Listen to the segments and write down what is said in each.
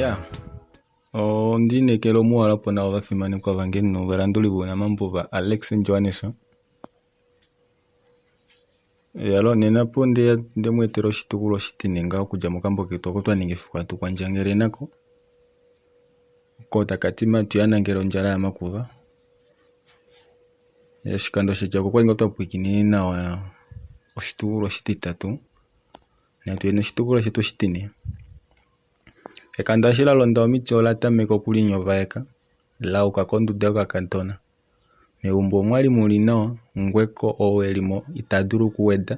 Ya ondi inekela omuwala po nawa ovafimanekwa vange novalanduli vounamambo va Alex Johannes. Yalo nena po nde nde mu etela oshitukulwa oshitine ngaho okudja mokambo ketu oko twa ninga efiku hatu kwandjangele nako. Ko taka ti Matu ya nangela ondjala yamakuva. Oshikando sha dja ko okwali ngoo twa pwikinine nawa oshitukulwa oshititatu. Natu yeni oshitukulwa shetu oshitine. Ekanda eshi la londa omiti ola tameka okulinyovaeka la yuka konduda yokakadona. Meumbo omwali muli nawa, Ngweko ou e li mo ita dulu okuweda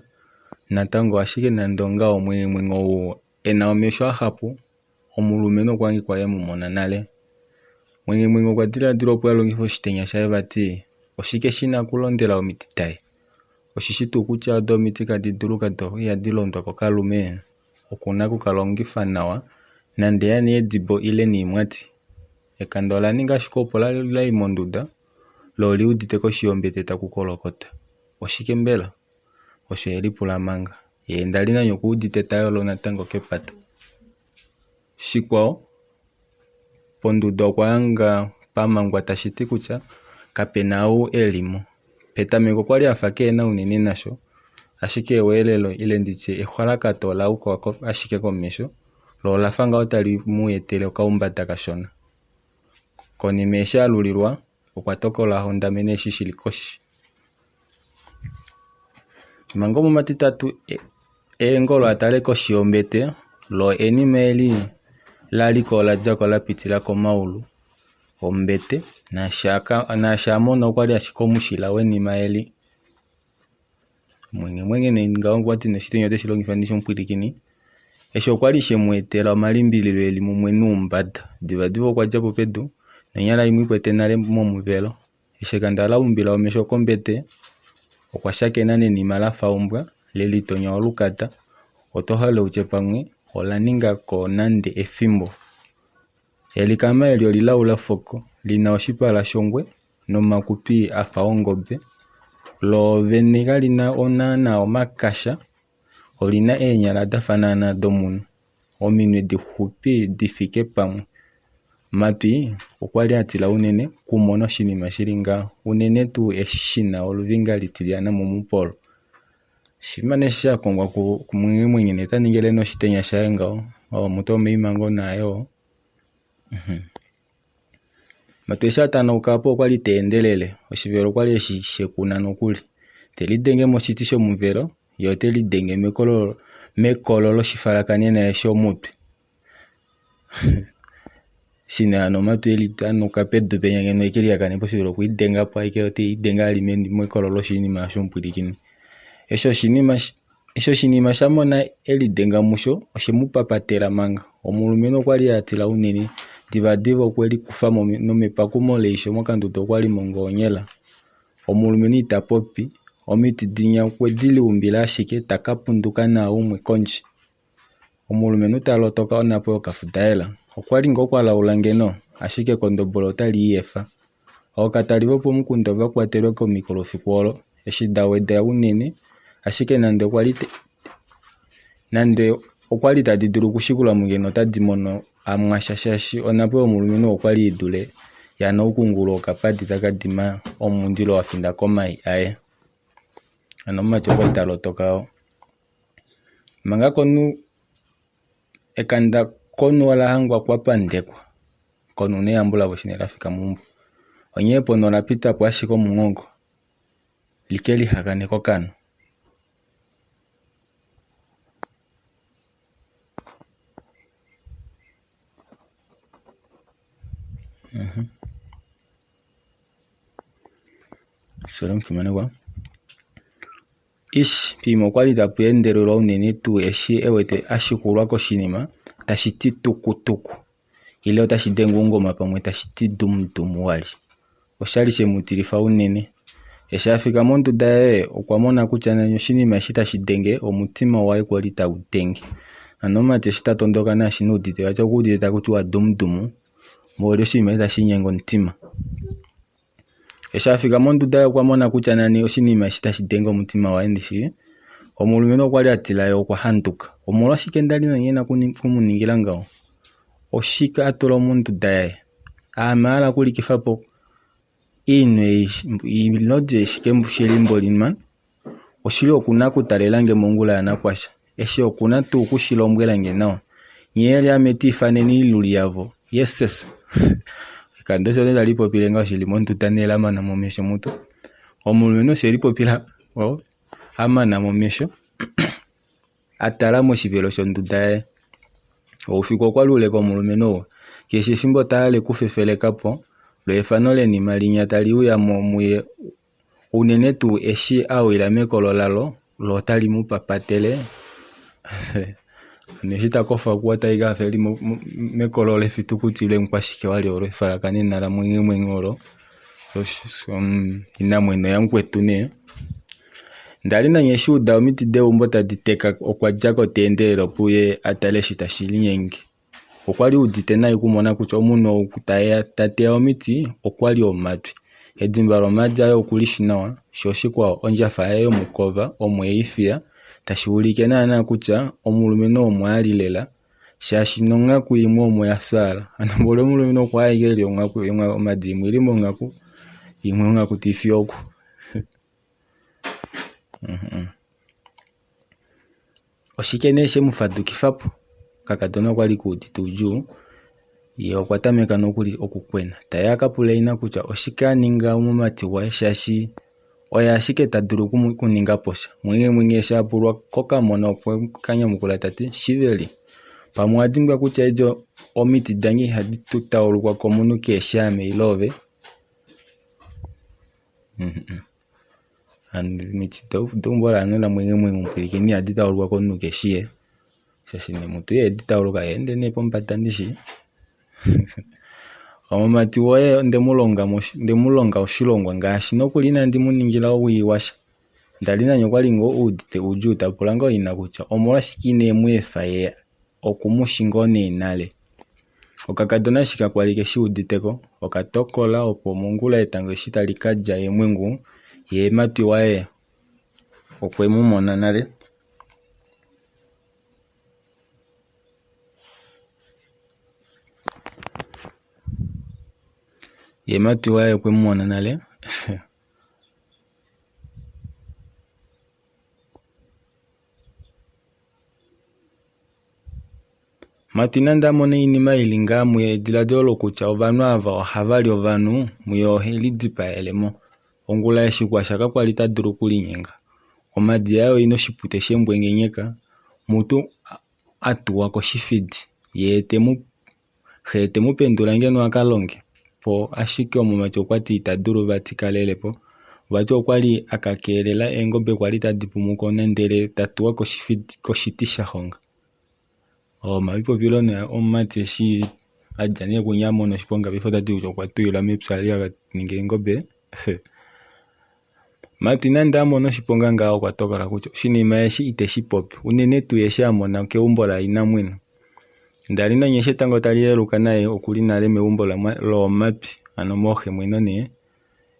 natango ashike nande ongaho mwengemwenge ou e na omesho ahapu omulumenhu okwa hangika e mu mona nale. Mwengemwenge okwa diladila opo a longife oshitenya shaye vati oshike shi na okulondela omiti daye. Oshishi tuu kutya odo omiti kadi duluka do ihadi londwa kokalume? Oku na oku ka longifa nawa nande ya needibo ile neemwati. Ekanda ola ninga ashike opo la i monduda lo oli udite koshi yombete taku kolokota. Oshike mbela? Osho e lipula manga. Ye Ndali nani okuudite ta yolo natango kepata. Shikwao, ponduda okwa hanga pa mangwa tashi ti kutya kape na ou e li mo. Petameko okwa li a fa kehe na unene nasho, ashike eweelelo ile ndi tye exwalakato ola yuka ashike komesho, lo ola fa ngaho tali mu etele okaumbada kashona. Konima eshi a lulilwa, okwa tokola a hondamene eshi shi li koshi. Manga omumati ta tu eengolo a tale koshi yombete, lo enima eli la li ko ola dja ko la pitila komaulu ombete, naashi a mona okwa li ashike omushila wenima eli. Mwengemwenge nee ngaho okwa ti noshitenya oteshi longifa ndishi omupwilikini. Eshi okwa li she mu etela omalimbililo e li mumwe noumbada. Divadiva okwa dja po pedu nonyala imwe ikwete nale momuvelo. Eshi ekanda la umbila omesho kombete, okwa shakena nenima la fa ombwa le litonya olukata. Oto hale u tye pamwe ola ninga ko nande efimbo. Elikama eli olilaula foko, li na oshipala shongwe nomakutwi a fa ongobe. Loovene kali na naanaa omakasha, oli na eenyala da fa naanaa domunhu, ominwe dixupi di fike pamwe. Matwi okwa li a tila unene okumona oshinima shi li ngaho, unene tuu eshi shi na oluvinga litilyana momupolo. Shimha nee sha kongwa kumwengemwenge nee ota ningile nee oshitenya shaye ngaho, oo mutu omaima ngoo naye oo. Matwi eshi a tanauka po okwa li ta endelele, oshivelo okwa li eshi shekuna nokuli. Te lidenge moshiti shomuvelo, ye ote lidenge mekolo loshifalakanena shomutwe. Shina hano omatwi eli tanuka pedu penya ngeno eke lihakane poshivelo okwiidenga po ashike ote lidenge ali meni mekolo loshinima osho omupwilikini. Eshi oshinima eshi oshinima sha mona e lidenga musho oshe mu papatela manga. Omulumenhu okwa li a tila unene. Divadiva okwe likufa mo nomepakumo leisho mokanduda okwa li mongoonyela. Omulumenhu ita popi, omiti dinya okwe di liumbila ashike ta ka punduka naaumwe kondje. Omulumenhu ta lotoka onhapo yokafudaela. Okwa li ngoo kwa laula ngeno, ashike ekondobolo otali i efa. Ookatali vopomukunda ova kwatelwe komikolo fiku olo, eshi da weda unene, ashike nande okwa li nande okwa li tadi dulu okushikula mo ngeno otadi mono amwasha shaashi onhapo yomulumenhu okwa li i dule yanaukungulu wokapadi taka dima omundilo wa finda komai aye. Hano omumati okwa li ta lotoka oo. Manga konhu ekanda konhu ola hangwa kwa pandekwa konhu neyambo lavo eshi nee la fika meumbo. Onghee ponhu ola pita po ashike omunghongo like lihakane kokanhu. Sorry omufimanekwa. Ish, poima okwa li tapu endelelwa unene tuu eshi e wete a shikulwa koshinima tashi ti tukutuku ile otashi denge oungoma pamwe tashi ti dumudumu wali. Osha li she mu tilifa unene. Eshi a fika monduda yaye okwa mona kutya nani oshinima eshi tashi denge omutima waye kwa li tau denge. Hano omumati eshi ta tondoka naashi ne udite vati okuudite taku tiwa dumudumu mboli oshinima eshi tashi nyenge omutima. Eshi a fika monduda yaye okwa mona kutya nani oshinima eshi tashi denge omutima waye ndishi. Omulumenhu okwa li a tila ye okwa handuka. Omolwashike nda li nani na ku mu ningila ngaho? Oshike a tula monduda yaye? Aame a hala okulikifa po oinhu ei ilodi ashike shili mboli man. Oshili oku na okutalela nge mongula yanakwasha. Eshi oku na tuu oku shi lombwela nge nawa. Nghee eli ame ta ifaneni oiluli yavo. Yeses! Ekando osho nee tali popile ngaho shili monduda nee la mana momesho mutu. Omulumenhu osho e lipopila a mana momesho a tala moshivelo shonduda yaye. Oufiku okwa li ule komulumenhu ou. Keshe efimbo ta hale okufefeleka po, lo efano lenima linya tali uya mo muye unene tuu eshi a wila mekolo lalo, lo otali mu papatele. Hano eshi ta kofa kuwa tai ka afa eli mekolo lefitukuti lemukwashike wali olo efalakanena lamwengemwenge olo. Inamweno yamukwetu nee. Ndali nanye eshi uda omiti deumbo tadi teka okwa dja ko ta endelele opo uye a tale eshi tashi linyenge. Okwa li udite nai okumona kutya omunhu ou ta teya omiti okwa li omatwi. Edimba lomaadi aye oku li shi nawa, sho oshikwao ondjafa yaye yomukova omo e i fiya, tashi ulike naana kutya omulumenhu omo a li lela shaashi nonghaku imwe omo ya fyaala. Hano mboli omulumenhu okwa ya ashike e li onghaku, omaadi imwe oi li monghaku, imwe onghaku te i fiye oku. Oshike nee she mu fadukifa po? Okakadona okwa li ke udite oudjuu, ye okwa tameka nokuli okukwena. Ta i a ka pule ina kutya oshike a ninga omumati waye shaashi oye ashike ta dulu okuninga po sha. Mwengemwenge eshi a pulwa kokamona okwe ka nyamukula ta ti, Shiveli, pamwe owa dimbwa kutya edi omiti dange ihadi taulukwa komunhu kehe ame ile ove. Omiti deumbo laanhu lamwengemwenge omupwilikini ihadi taulukwa komunhu keshi ye, shaashi nee mutu ihedi tauluka iha ende nee pombada ndishi. Omumati woye onde mu longa oshilongwa ngaashi nokuli inandi mu ningila owii washa. Ndali nani okwali ngoo eudite oudjuu ta pula ngoo ina kutya omolwashike ine mu efa ye oku mu shi ngoo nee nale. Okakadona eshi kakwa li ke shi udite ko, oka tokola opo mongula etango eshi tali ka dja eemwengu, ye matwi waye okwe mu mona nale. Ye matwi waye okwe mu mona nale. Mati nande a mona oinima ili ngaa muye ediladilo lokutya ovanhu ava ohava li ovanhu muye ohe lidipaele mo. Ongula eshi kwasha kakwali ta dulu okulinyenga. Omhadi yaye oina oshipute shembwengenyeka mutu a tuwa koshifidi yee temu Xe te mu pendula ngeno a ka longe po ashike omumati okwa ti ita dulu vati kalele po. Vati okwa li a ka keelela eengobe kwa li tadi pumu ko ndele ta tuwa koshiti sha honga. Omalipopilo nee omumati eshi a dja nee kunya a mona oshiponga paife ota ti kutya okwa tuwilwa mepya a li a ka ninga eengobe. Matwi nande a mona oshiponga ngaho okwa tokola kutya oshinima eshi ite shi popi unene tuu eshi a mona keumbo lainamweno. Ndali nanye eshi etango tali yeluka naye okuli nale meumbo loomatwi hano mooxemweno nee.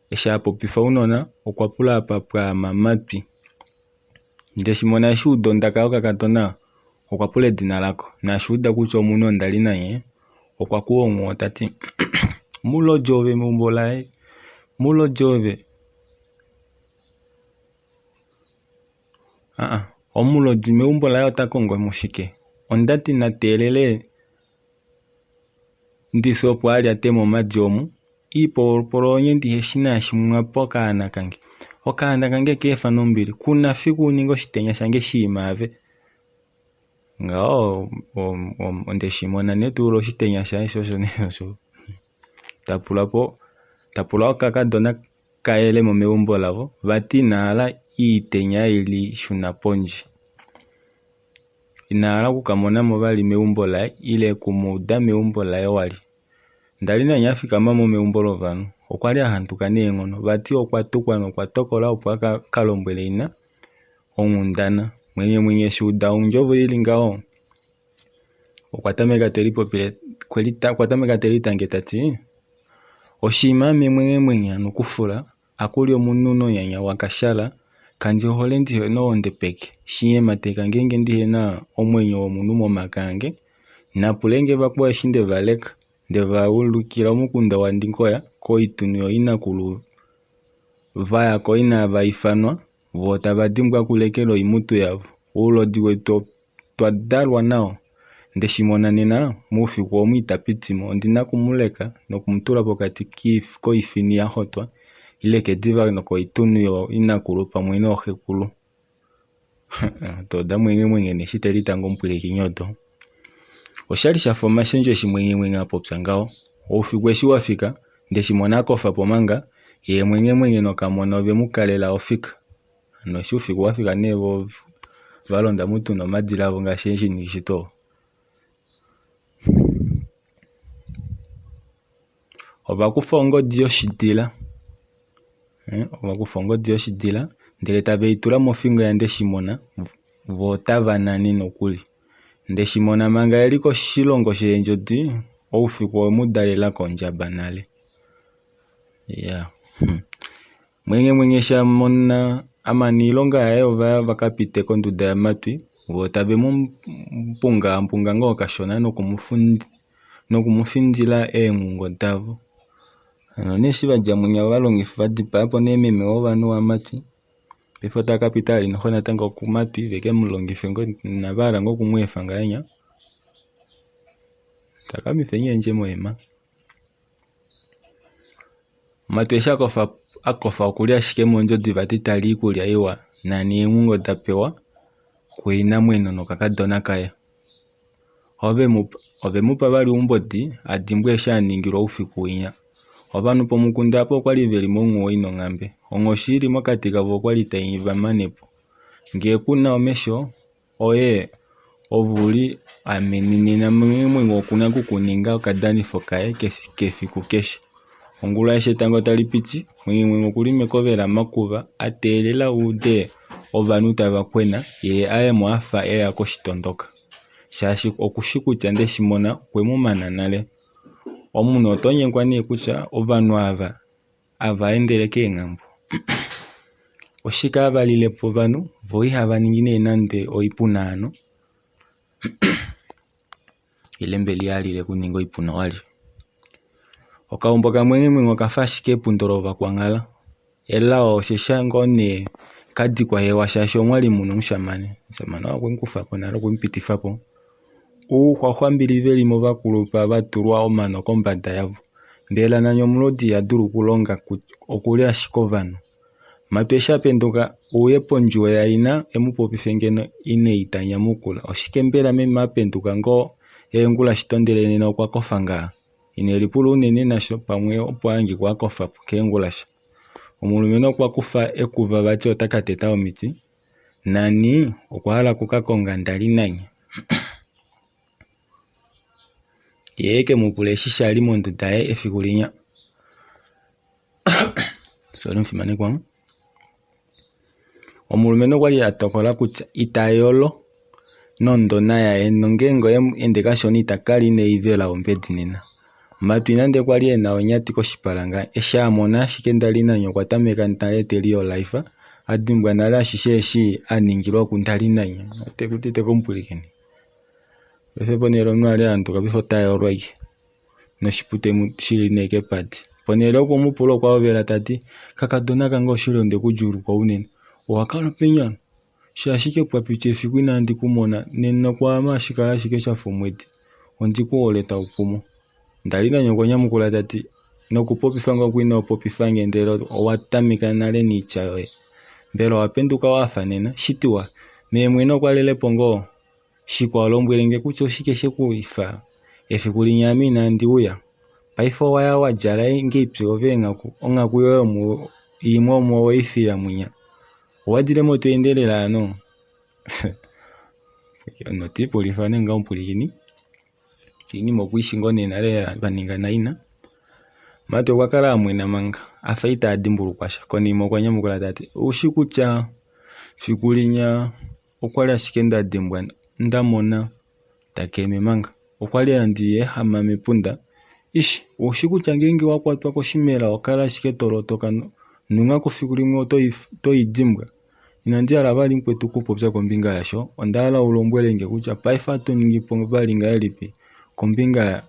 Eshi a popifa ounona okwa pula apa pwaama Matwi. Ndeshimona eshi a uda ondaka yokakadona okwa pula edina lako naashi a uda kutya omunhu ondali nanye okwa kuwa onghuwo ta ti mulodja ove meumbo laye mulodja ove aa omulodi meumbo laye ota kongo mo shike ondati na teelele ndifye opo a lyate momadi omu Iipolopolo onye ndihe shi naashi mwa pa okaana kange. Okaana kange ka efa nombili. Ku na fiku u ninge oshitenya shange shii maave. Ngaho onde shi mona nee tuu oshitenya shaye sho osho nee osho. Ta pula po, ta pula okakadona ka yele mo meumbo lavo, vati ina hala iitenya ei lishuna pondje. Ina hala oku ka mona mo vali meumbo laye ile oku mu uda meumbo laye wali. Ndali nanye a fikama mo meumbo lovanhu. Okwa li a handuka neenghono. Vati okwa tukwa nokwa tokola opo a ka lombwele ina onghundana. Mwenyemwenye eshi a uda ondjovo i li ngaho, okwa tameka te lipopile, okwa tameka te litange ta ti, Oshinima ame mwenyemwenye hano kufula, Aku li omunhu nonyanya wakashala, kandi hole ndihe na ohonde peke. Shi nyemateka ngeenge ndihe na omwenyo womunhu momake ange. Napulenge vakwao eshi nde va leka, nde va ulikila omukunda waNdikoya koituni yooinakulu va ya ko inava ifanwa, voo tava dimbwa okulekela oimutu yavo. Oulodi wetu otwa dalwa nao. Nde shi mona nena, moufiku omu ita piti mo. Ondi na oku mu leka noku mu tula pokati koifini ya hotwa ile kediva nokoituni yooinakulu pamwe nooxekulu. Odo odamwengemwenge nee eshi te litange omupwilikini odo. Oshali sha fa omashendjo eshi Mwengemwenge a popya ngaho. Oufiku eshi wa fika, Ndeshimona a kofa po manga, yee Mwengemwenge nokamona ove mu kalela ofika. Hano eshi oufiku wa fika nee vo va londa mutuna omadila avo ngaashi eshi ningi shito. Ova kufa ongodi yoshidila, ova kufa ongodi yoshidila ndele tave i tula mofingo yaNdeshimona vo otava nane nokuli. Ndeshimona manga e li koshilongo sheendjodi, oufiku owe mu dalela kondjaba nale. Ya. Mwengemwenge eshi a mona a mana oilonga yaye ova ya va ka pite konduda yaMatwi vo tave mu pungapunga ngoo kashona noku mu findila eenghungo davo. Hano nee eshi va dja mwinya va longifa va dipaa po nee meme wovanhu waMatwi paife otava ka pita vali noxo natango kuMatwi veke mu longife ngoo inava hala ngoo oku mu efa ngahenya. Takamifeni eendjemo yema. Matwi eshi a kofa okuli ashike mondjodi vati ta li iikulya iwa nani eenghungo da pewa kuinamweno nokakadona kaye. Ove mu pa vali oumbodi a dimbwe eshi a ningilwa oufiku winya. Ovanhu pomukunda apa okwali ve li monghuwo ina onghambe. Onghoshi i li mokati kavo okwali tai va mane po. Ngee ku na omesho oye ove u li ameni nena mwengemwenge oku na okukuninga okadanifo kaye kefiku keshe. Ongula eshi etango tali piti, mwengemwenge oku li mekove lamakuva a teelela a ude ovanhu tava kwena ye a ye mo a fa e ya koshitondoka shaashi oku shi kutya Ndeshimona okwe mu mana nale. Omunhu oto nyengwa nee kutya ovanhu ava hava endele keenghambo. Oshike hava lile po ovanhu vo ihava ningi nee nande oipuna hano ile mbela iha lile okuninga oipuna walye. Okaumbo kamwengemwenge okafa ashike epundo lovakwanghala. Elao osheshi ngoo nee ka dikwa hewa shaashi omwali muna omushamane. Omushamane oo okwe mu kufa po nale okwe mu pitifa po. Ouxwaxwambili ve li movakulupa va tulwa omano kombada yavo. Mbela nani omulodi iha dulu okulonga okuli ashike ovanhu? Matwi eshi a penduka uye pondjuwo yaina e mu popife ngeno ine ita nyamukula. Oshike mbela meme a penduka ngoo eengula shito ndele nena okwa kofa ngaa? Ine lipula unene nasho pamwe opo a hangikwa a kofa po keengulasha. Omulumenhu okwa kufa ekuva vati ota ka teta omiti Nani okwa hala oku ka konga Ndalinanya. Ye e ke mu pule eshi sha li monduda yaye efiku linya. Sorry omufimanekwa. Omulumenhu okwa li a tokola kutya ita yolo nondona yaye nongeenge oye mu ende kashona ita kala ine i vela ombedi nena. Matwi nande kwa li e na onyati koshipala nga, eshi a mona ashike Ndalinanya okwa tameka nale te liyolaifa, a dimbwa nale ashishe eshi a ningilwa kuNdalinanya. Ote komupwilikine. Paife ponhele omunhu a li a handuka paife ota yolwa ashike noshipute shi li nee kepadi. Ponhele yoku mu pula okwa hovela ta ti, Kakadona kange oshili onde ku djuulukwa unene. Owa kala peni hano? Sho ashike pwa piti efiku inaandi ku mona, nena kwaame ohashi kala ashike sha fa omwedi. Ondi ku hole tau pu mo. Ndalinanya okwa nyamukula ta ti, Nokupopifa ngoo ino popifa nge ndele owa tameka nale noitya yoye. Mbela owa penduka wa hafa nena? Shitiwa, meemwene okwa lele po ngoo? Shikwao lombwele nge kutya oshike she ku ifa efiku linya ame inandi uya. Paife owa ya wa djala ngeipyu ove eenghaku, onghaku yoye imwe omo we i fiya mwinya. Owa dile mo to endelele hano? Notiipulifa nee ngaho omupwilikini. Oinima okwe i shi ngoo nee nale va ninga naina. Mati okwa kala a mwena manga a fa ita dimbulukwa sha. Konima okwa nyamukula ta ti, Ou shi kutya fiku linya okwa li ashike nda dimbwa nda mona ta keme manga. Okwa li handi ehama mepunda. Ish, ou shi kutya ngeenge wa kwatwa koshimela oho kala ashike to lotoka nonghaku fiku limwe oto i dimbwa. Inandi hala vali mukwetu okupopya kombinga yasho. Onda hala u lombwele nge kutya paife ohatu ningi po vali ngahelipi. Kombinga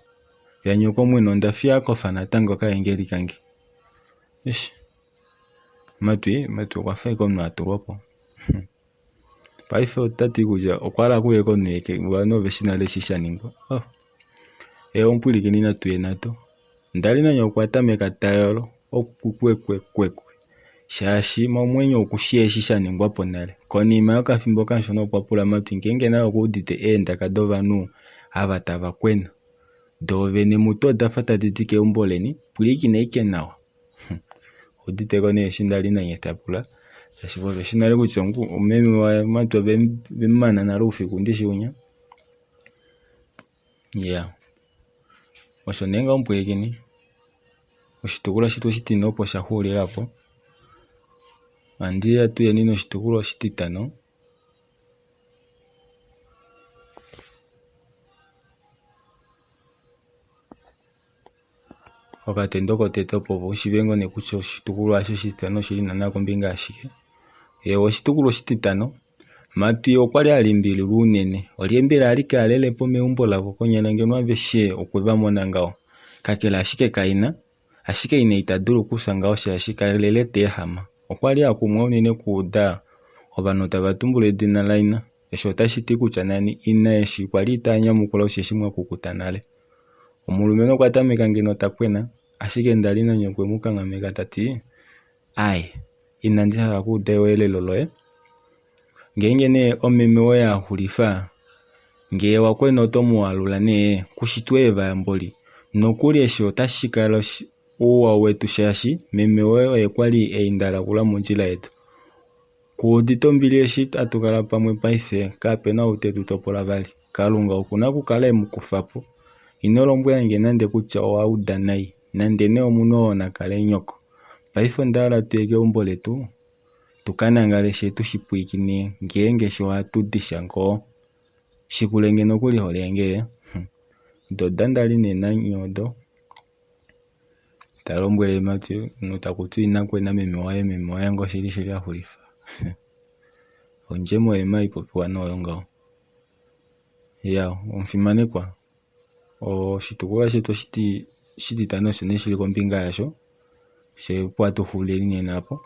yanyokomwene onda fiya kofa natango okaengeli kange. Eish. Matwi, Matwi okwa fa ashike omunhu a tulwa po. Paife ota ti kutya okwa hala okuya komunhu eke ovanhu ove shi nale eshi sha ningwa. Oh. Eewa omupwilikini natu ye nato. Ndali nanye okwa tameka ta yolo okukwekwekwe shaashi momwenyo oku shii eshi sha ningwa po nale. Konima yokafimbo kashona okwa pula Matwi ngeenge naye oku udite eendaka dovanhu ava tava kwena. Doovene mutu oda fa tadi di keumbo leni, pwilikina ashike nawa. Oudite ko nee eshi ndali nanye ta pula shaashi vo oveshi nale kutya meme waMatwi ove mu mana nale oufiku ndishi winya. Iya, osho nee ngaho mupwilikini, oshitukulwa shetu oshitine opo sha xuulila po. Ohandi ya tuyeni noshitukulwa oshititano. Okatendo kotete opo u shiive ngoo nee kutya oshitukulwa eshi oshititano oshili naana kombinga yashike. Eewa oshitukulwa oshititano, Matwi okwa li a limbililwa unene. Olye mbela a li ke a lele po meumbo lavo konyala ngeno aveshe okwe va mona ngaho? Kakele ashike kaina, ashike ina ita dulu okufya ngaho shaashi ka lele ta ehama. Okwa li a kumwa unene okuuda ovanhu tava tumbula edina laina. Eshi otashi ti kutya nani ina eshi kwa li ita nyamukula osheshi mwa kukuta nale. Omulumenhu okwa tameka ngeno ta kwena, ashike Ndalinanye okwe mu kanghameka ta ti, Ai, inandi hala okuuda eweelelo loye. Ngeenge nee omeme woye a xulifa, ngee wa kwena oto mu alula nee, kushi tuu eevayamboli. Nokuli eshi otashi kala ouwa wetu shaashi meme woye oye kwa li einda lakula mondjila yetu. Ku udite ombili eshi hatu kala pamwe paife, kape na ou te tu topola vali. Kalunga oku na okukala e mu kufa po. Ino lombwela nge nande kutya owa uda nai, nande nee omunhu oo na kale nyoko. Paife onda hala tu ye keumbo letu tu ka nangale fye tu shi pwilikine ngeenge fye ohatu di sha ngoo. Shikule nge nokuli hole nge. Doda nda li nee nanye odo. Ta lombwele Matthew taku ti ina kwena meme waye, meme waye ngoo shili shili a xulifa. Ondjemo yema ipopiwa nee oyo ngaho. Iya omufimanekwa oshitukulwa shetu oshititano osho nee shili kombinga yasho, fyee opo hatu xulileni nena opo.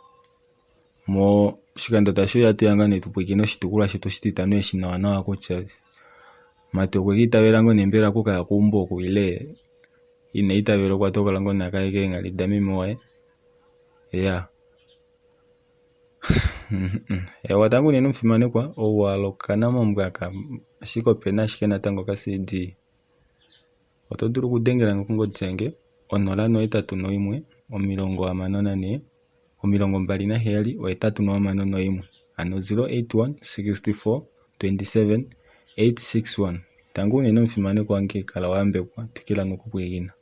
Moshikando tashi uya ohatu ya ngaa nee tu pwilikine oshitukulwa shetu oshititano eshi nawa nawa kutya Matthew okwe ka itavela ngoo nee mbela oku kaya keumbo oku ile ina itavela okwa tokola ngoo nee akaye keenghali dameme waye. Iyaa Ewa tangi unene omufimanekwa ou a loka namambwaka ashike opena ashike natango oka-C_D. Oto dulu okudengela nge kongodi yange 081 64 27 861 hano 081 64 27 861. Tangi unene omufimanekwa wange kala wa yambekwa twikila nokupwilikina.